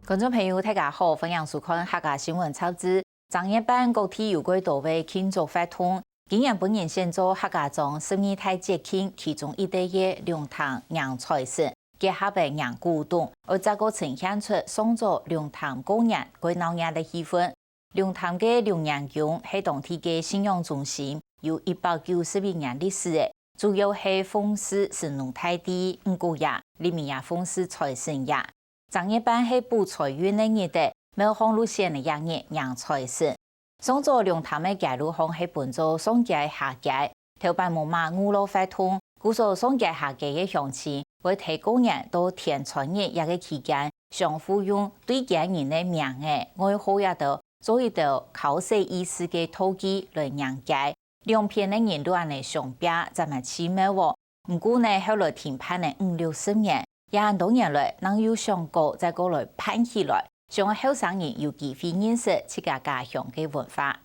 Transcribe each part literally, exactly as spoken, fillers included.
觀眾朋友，大家好，歡迎收看客家新聞雜誌。正月半，各地有較多个慶祝活動。今年分人選做客家庄十二大節慶其中一個个龍潭迎財神，結合个迎古董，愛再過呈現出上早龍潭過年較鬧熱个氣氛。 龍潭个龍年宮係當地个信仰中心，有一百九十一年歷史了，主要係奉祀神農大帝、五穀爺，裡面也奉祀財神爺。正月半係補財運个日仔，廟方就選這日迎財神。上早龍潭个街路項係分做上街下街，頭擺無麼个娛樂活動，故所上街下街个鄉親會在過年到天穿日這個期間，相互用對街人个名仔、外號也都 做一兜剾洗意思个道具來迎接。兩片个人就恁仔相拚，站滿去廟哦。毋過呢，後來停辦了五六十年，也恁多年來，正又想過再過來辦起來，想愛後生人有機會認識自家家鄉个文化。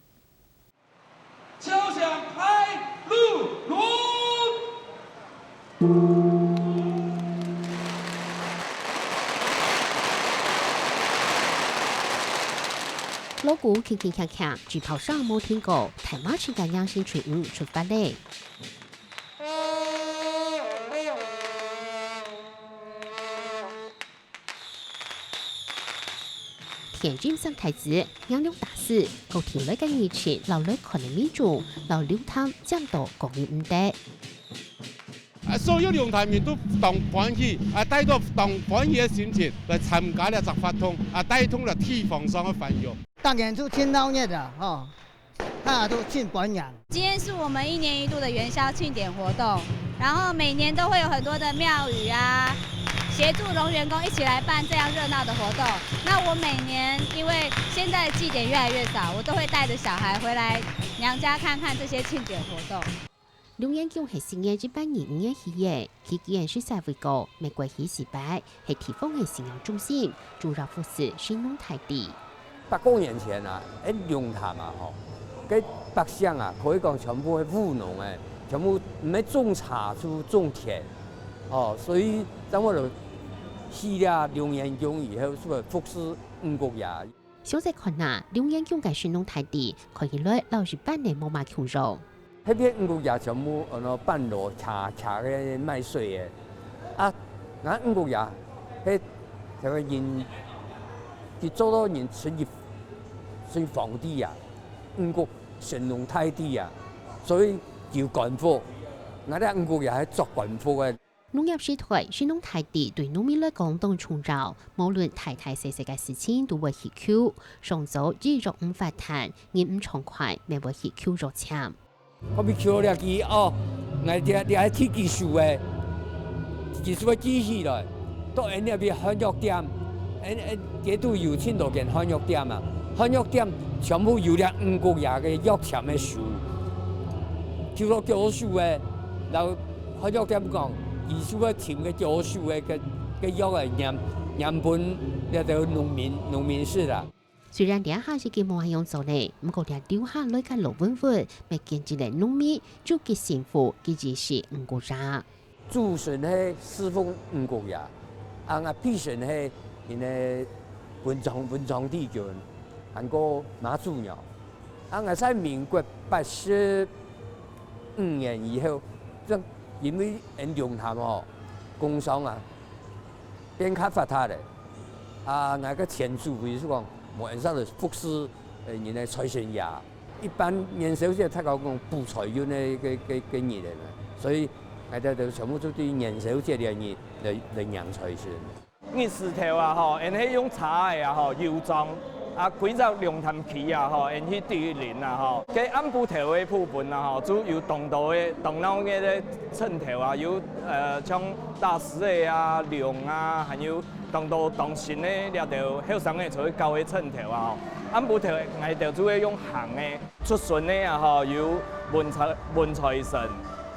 敲響開路，龍 鑼鼓鏗鏗鏘鏘，紙炮聲無停過，大馬全家迎新春迎出發咧！ 天陰生太子，娘娘打死，各地來个人群，摎來看个民眾，摎龍潭佔到各人毋得。啊，所有龍潭人都當歡喜，啊，帶著當歡喜个心情來參加這隻活動，啊，帶動了地方上个繁榮。當然就盡鬧熱啊，吼。 大家都盡歡迎。今天是我們一年一度的元宵慶典活動，然後每年都會有很多的廟宇啊，協助龍元宮一起來辦這樣熱鬧的活動。那我每年，因為現在祭典越來越少，我都會帶著小孩回來娘家看看這些慶典活動。 龍元宮係西元一百二五年起个，佢既然係社會个，乜過去時擺係地方个信仰中心，主要服侍神農大帝。百過年前啊，該龍潭啊，吼，該百姓啊，可以講全部係務農个，全部毋係種茶就種田，哦，所以正會就起了龍元宮以後，就會服侍五穀爺。 詳細看啊，龍元宮个神農大帝看起來摎一般个無麼共樣。該片五穀爺全部安到半路，徛，徛个賣水个。啊，𠊎五穀爺，該，該个人，佢做到人稱佢，稱皇帝啊，五穀神農大帝啊，所以有官服。𠊎這五穀爺係著官服个。 農業時代，神農大帝對農民來講當重要，無論大大細細个事情都會去求。上早一若毋發達，人毋暢快，乜會去求若籤。好比求這支哦，𠊎這，這係第幾手个，第幾手个機器來，到𠊎這片漢藥店，𠊎，𠊎這都有盡多間漢藥店啊，漢藥店全部有這五穀爺个藥籤个手，求到幾手个，然後 漢藥店講，佢就會尋該幾手个，个，个藥來驗，驗分這兜農民，農民食啦。雖然這下已經無恁樣做咧，毋過這留下來个老文物，乜見證了農民就係辛苦，佢就係五穀爺。主神係侍奉五穀爺，啊，𠊎婢神係𠊎个文昌，文昌帝君，還過媽祖娘。啊，𠊎在民國八十 五年以後，正因為𠊎龍潭吼，工商啊，變較發達咧。啊，𠊎个前主委就講，無恁樣來服侍，呃，人个財神爺。一般元宵節大家講補財運个，个，个，个日仔嘛，所以𠊎兜就全部就對元宵節這日來，來迎財神。 日時頭啊吼，𠊎係用車仔啊吼，遊庄啊，歸隻龍潭區啊吼，𠊎去蹛林啊吼。該暗晡頭个部分啊吼，就有當多个當鬧熱个陣頭啊，有，呃，像打獅仔啊、龍啊，還有當多當新个這兜後生个出去搞个陣頭啊吼。暗晡頭𠊎兜就會用行个。 出巡个啊吼，有文財，文財神、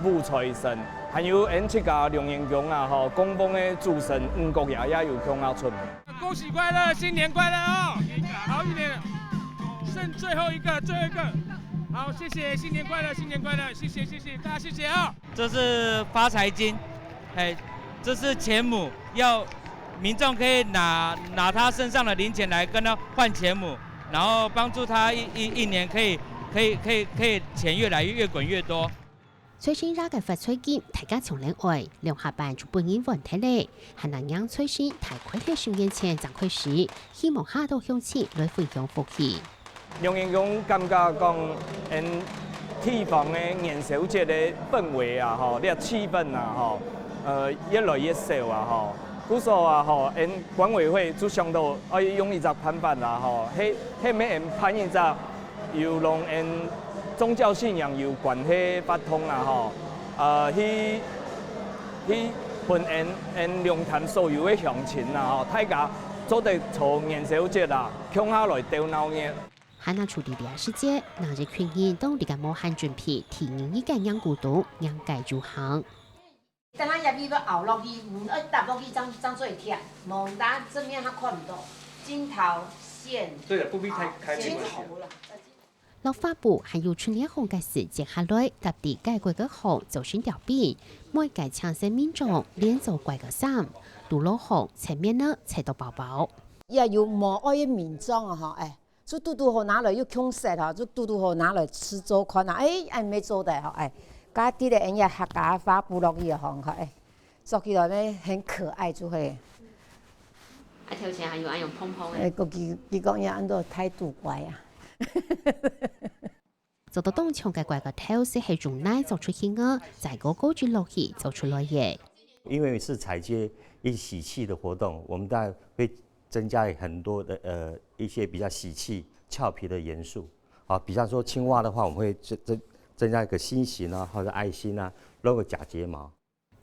武財神，還有𠊎自家龍元宮啊吼，供奉个主神五穀爺也有共下出門。恭喜快樂，新年快樂哦！好一點，剩最後一個，最後一個。好，謝謝，新年快樂，新年快樂，謝謝，謝謝大家，謝謝啊！這是發財金，哎，這是錢母，要民众可以拿，拿他身上的零钱来跟他换钱母，然后帮助他一，一，一年可以，可以，可以，可以钱越来越，越滚越多。財神爺个發財金，大家搶等愛，兩下半就分人換忒咧。還拿人財神大概係十年前正開始，希望下到鄉親來分享福氣。 楊仁恭感覺講，𫣆地方个元宵節个氛圍啊，吼，這氣氛啊，吼，呃，越來越少啊，吼。故所啊，吼，𫣆管委會就想到，愛用一隻辦法啦，吼，係，係毋係𫣆辦一隻有摎𫣆宗教信仰有關係活動啊，吼，呃，去，去分𫣆，𫣆龍潭所有个鄉親啊，吼，大家做得在元宵節啊，共下來鬥鬧熱。 還拿出力量時節，那一群人都力个無閒準備，第二日个迎古董，迎个有行。等下入去要拗落去，門愛搭落去，正，正做會貼，無，大家正面他看毋到，鏡頭線。對了，不必太，啊，開那個線頭啦。落花布還有春聯行个時節下來，搭地界國个行做成條邊，每个青色民眾連做怪个衫，都落行，前面呢，切到薄薄。也有無愛个民眾啊，吼，哎。 就堵堵好拿來又共色吼，就堵堵好拿來試做看啊，哎，哎，無做得吼，哎，家己个人也客家花布落去吼，哎，做起來呢很可愛就係。啊，頭前還有恁樣蓬蓬个。哎，佢，佢講也安到態度怪啊。做到當像个怪个頭，係用泥做出形个，再過過去落去做出來个。因為是踩街一喜氣的活動，我們當然會增加很多的，呃，一些比較喜氣、俏皮的元素。啊，比方說青蛙的話，我們會增，增，增加一個心形啊，或者愛心啊，弄個假睫毛。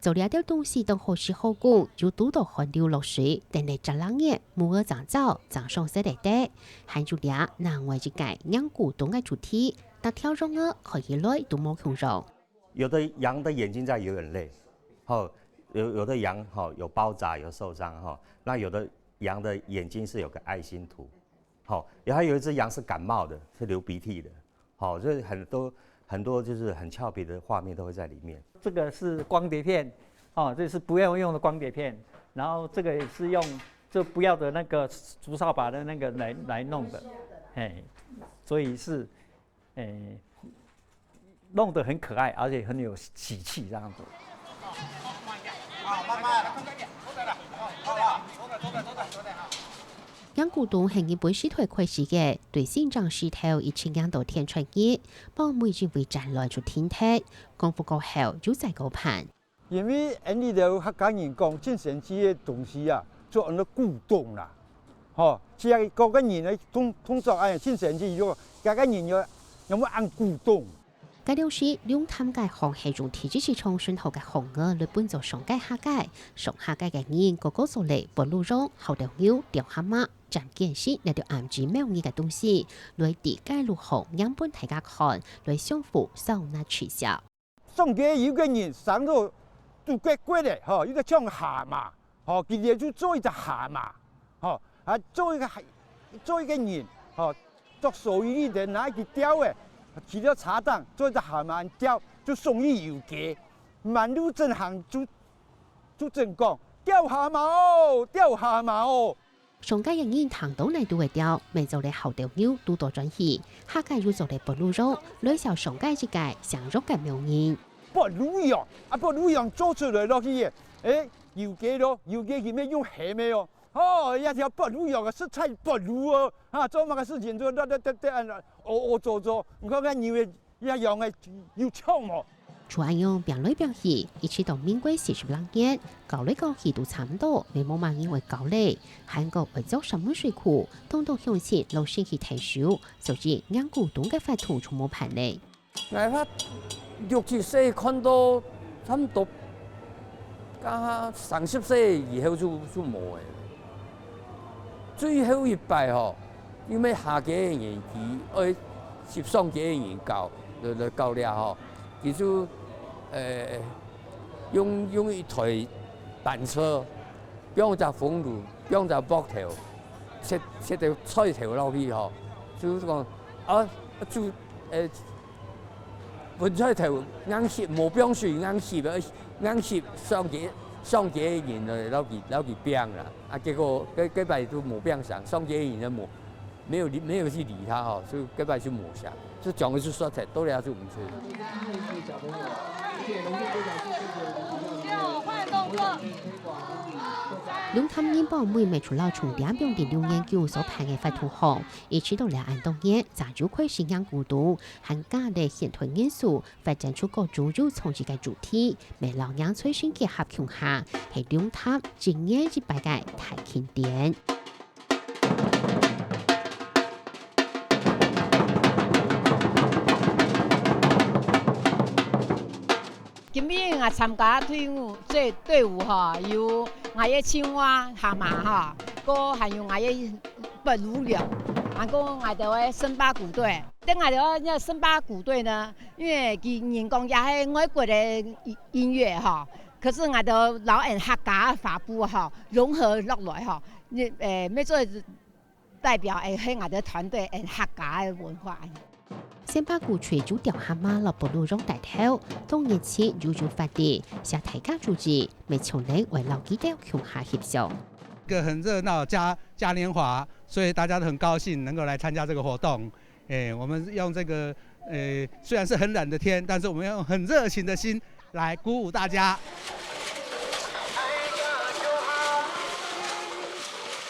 做這兜東西當好時好工，又堵到寒流落水，等了十零日，無个正燥，正上色个得。還有這另外一個迎古董个主題，逐條羊仔看起來都無共樣。 有的羊的眼睛在流眼淚，吼，有，有的羊，吼，有包扎，有受傷，吼，那有的羊的眼睛是有個愛心圖，吼，然後有一隻羊是感冒的，是流鼻涕的，吼，所以很多，很多就是很俏皮的畫面都會在裡面。這個是光碟片，哦，這是不要用的光碟片，然後這個也是用，就不要的那個竹掃把的那個來，來弄的，嘿，所以是，誒， 弄得很可愛，而且很有喜氣這樣子。迎古董係日本時代開始个，對新庄時頭一直迎到天穿日，包尾因為戰亂就停忒，光復過後又再過辦。 因為𫣆俚兜客家人講，盡神奇个東西啊，就安到古董啦。吼，這個个人呢，動，動作哎，盡神奇，就，這個人有，有無恁古董？該當時，龍潭街行係用第一市場選好个行仔來分做上街下街，上下街个人個個做了白鹵鸯、猴頭牛、吊蝦蟆、斬件式，這兜暗指貓膩个東西，來在街路項䀴分大家看，來相互笑納取笑。 上街有個人生到肚骨骨个，吼，有個像蝦蟆，吼，佢就就做一隻蝦蟆，吼，啊，做一個，做一個人，吼，著蓑衣仔拿一支釣仔，企到車頂，做一隻蝦蟆釣，就送去遊街。滿路正行就，就正講：「釣蝦蟆哦，釣蝦蟆哦！」 上街个人聽到哪都會跳，乜做了猴頭牛都多轉去，下街又做了白鹵鸯，來笑上街一個姓楊个名人。白鹵鸯，啊，白鹵鸯做出來落去个，誒，遊街咯，遊街佢乜用喊个哦，哦，這條白鹵鸯啊，實在白鹵哦，啊，做麼个事情都得得得得，哦哦做做，你看看你會 一樣个有唱無？就恁樣拚來拚去，一直到民國四十六年，搞來搞去都差毋多，乜無麼人會搞咧。還過愛做石門水庫，當多鄉親老先去𢯭手，所以迎古董个活動就無辦咧。𠊎發六七歲看到差毋多 該三十歲以後就，就無了。最後一擺吼，因為下街个人，佢愛接上街个人搞，來，來搞了吼，佢就，呃，用，用一台單車，放隻風爐，放隻木頭，切，切條菜頭落去吼，就是講，啊，就，呃， 分菜頭硬翕，無放水硬翕啊，硬翕上街，上街个人呢，摎佢摎佢拚啦，啊，結果該該擺都無拚上，上街个人都無，沒有理沒有去理他吼，所以該擺就無上，就講个就煞忒，到底係毋係？換動作。龍潭人幫妹妹除了從這片个留言區所辦个活動項，一直到這恁多年，早就開始讓古董，還加了現代元素， 發展出各種有創意个主題，乜摎迎財神結合共下，係龍潭一年一擺个大慶典。今晡日𠊎參加隊伍，這隊伍吼，有𠊎个青蛙、蛤蟆吼，過還有𠊎个白鱸鰡，還過𠊎兜个森巴鼓隊。等𠊎兜个森巴鼓隊呢， 因為佢人講也係外國个音音樂吼，可是𠊎兜摎𠊎客家个花布吼融合落來吼，你誒，乜做代表誒，係𠊎兜團隊𠊎客家个文化。森巴鼓吹竹調蛤蟆摎白鱸鰡帶頭，當日起有有法力，寫大家主意，乜像恁會摎佢兜共下翕相。一個很熱鬧嘉嘉年華，所以大家都很高興能夠來參加這個活動。 哎，我們用這個，呃，雖然是很冷的天，但是我們要用很熱情的心來鼓舞大家。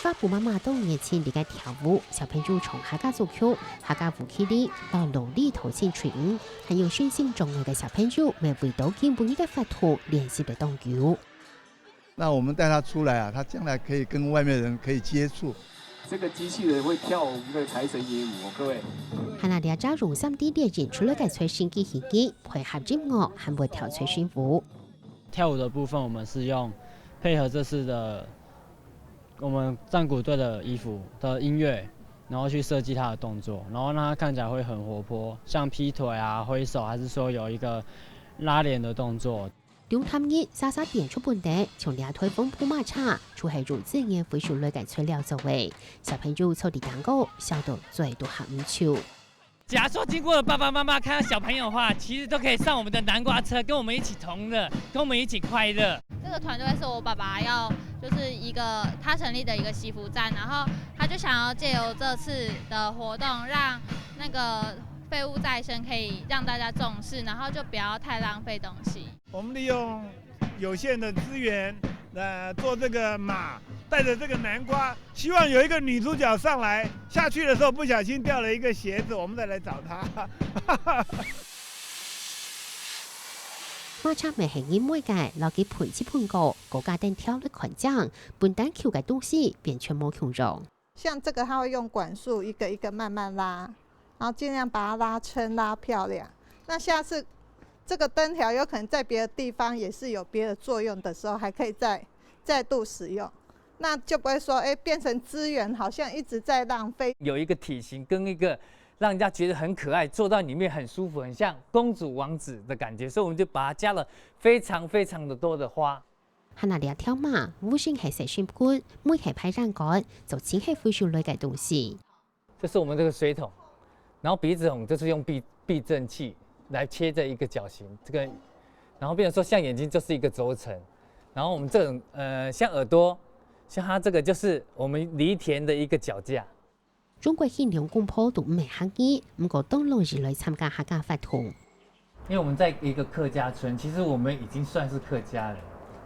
花布媽媽當熱情地在跳舞，小朋友唱客家組曲、客家烏克麗、摎蘿莉頭前吹舞，還有身心障礙个小朋友乜為著今晡日个活動練習了當久。 那我們帶他出來啊，他將來可以跟外面人可以接觸。這個機器人會跳我們的財神爺舞哦，各位。還有這隻用三D列印出來个財神機器人，配合音樂還會跳財神舞。跳舞的部分，我們是用配合這次的我們戰鼓隊的衣服的音樂，然後去設計它的動作，然後讓它看起來會很活潑，像劈腿啊、揮手，還是說有一個拉臉的動作。 龍潭人儕儕變出本底，像這台風暴馬車，就係用自然回收來个材料做个。小朋友坐在頂高，笑到嘴都合毋住。假如說經過的爸爸媽媽看到小朋友的話，其實都可以上我們的南瓜車，跟我們一起同樂，跟我們一起快樂。這個團隊是我爸爸要，就是一個他成立的一個惜福站，然後他就想要藉由這次的活動，讓那個廢物再生可以讓大家重視，然後就不要太浪費東西。 我們利用有限的資源，呃，做這個馬，帶著這個南瓜，希望有一個女主角上來，下去的時候不小心掉了一個鞋子，我們再來找她。馬車乜係人買个，摎佢噴漆噴過，高架等跳了看靚，分擔球个東西變全無共樣。 像這個它會用管束一個一個慢慢拉，然後盡量把它拉撐拉漂亮。那下次這個燈條有可能在別的地方也是有別的作用的時候，還可以再再度使用，那就不會說，哎，變成資源好像一直在浪費。有一個體型跟一個讓人家覺得很可愛，坐到裡面很舒服，很像公主王子的感覺，所以我們就把它加了非常非常的多的花。 還有這條馬，烏色係洗身盆，尾係排煙管，就淨係回收來个東西。這是我們這個水桶，然後鼻子孔就是用避避震器來切這一個角形，這個，然後變成說像眼睛就是一個軸承，然後我們這種呃像耳朵，像它這個就是我們犁田的一個腳架。 中國興隆公婆都毋係客語，毋過當樂意來參加客家活動。因為我們在一個客家村，其實我們已經算是客家人，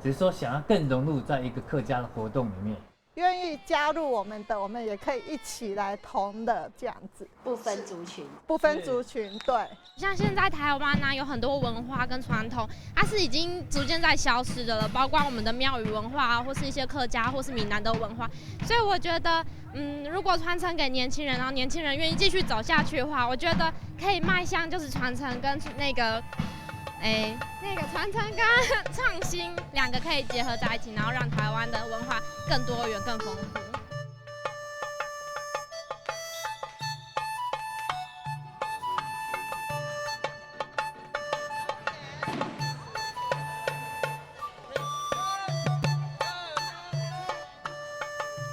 只是說想要更融入在一個客家的活動裡面。願意加入我們的，我們也可以一起來同樂這樣子。不分族群，不分族群，對。像現在台灣呢，有很多文化跟傳統，它是已經逐漸在消失的了，包括我們的廟宇文化啊，或是一些客家或是閩南的文化。所以我覺得，嗯，如果傳承給年輕人，然後年輕人願意繼續走下去的話，我覺得可以邁向就是傳承跟那個，哎，那個傳承跟創新兩個可以結合在一起，然後讓台灣的文化更多元、更豐富。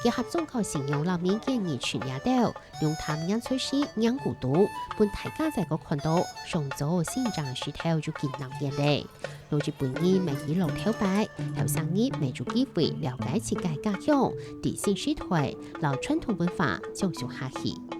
合作个新娘摎民間藝術這兜，用擔年歲時年古董，分大家再過看到上早新正時頭就緊鬧熱咧。老一輩人乜以樂頭擺，後生人乜有機會了解自家家鄉，在新時代摎傳統文化相續下去。